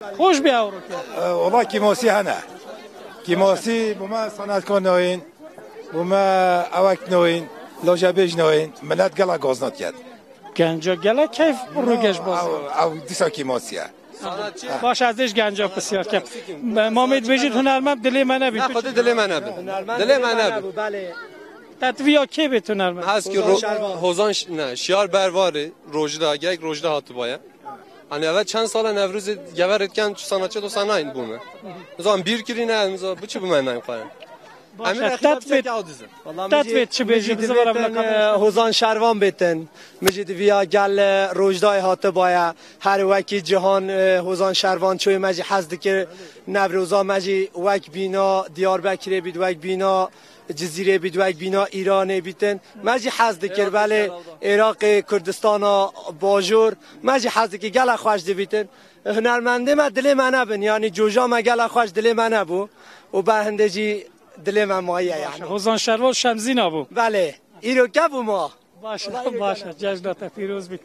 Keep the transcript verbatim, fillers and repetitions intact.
Xweş be ewro ke. Wala kîmosî hene. Kîmosî bo me sanatkar nayên, bo me ewek nayên, lajebêj nayên, milet gelek gaznat ket. Genca gelek keyf rûgeş baz. Ew, ew dîsa kîmosî ye. Baş ez êş genca pisyar kem. Mamê dibêjît hunermend dilê me nebî. Ne, xwedê dilê me nebin. Dilê me nebin. Belê. Te tu viya kê bê hunermend? Hez ki Hozan Ro-, Şervan. Hozan Ş-, ne, Şiyar Bervarê, Rojda, gerek Rojda hatibaye. Hani eve çend sala Nevruzê geverê diken çi sanatçı dosa nayên bû me. O zaman bir kirî ne, o zaman bu çi bu me nayên xwarin. Baş, Emir e, Ekî tet Abdülzeki vê-, Avdizin. Tet vê çi bêjî, bizi vara bile e, Hozan Şervan bêtin. Min jî di viya gel, e, Rojdayê hatibaye. Her wekî cihan, e, Hozan Şervan çoyê me jî hez dikir. Newroza me jî wek bîna Diyarbekirê bît, wek bîna Cizîrê bît, wek bîna Îranê bîtin. Me jî hez dikir, belê Iraqê, Kurdistana bajor. Me jî hez dikir, gelek xweş dibîtin. Hunermendê me dilê me nebin, yanî coja me gelek xweş dilê me nebû. Û ber hindê jî dilê me mayiye yani. Hozan Şervan şemzîna bû. Belê. Îro kevû ma. Baş, baş, cejna te pîroz bît.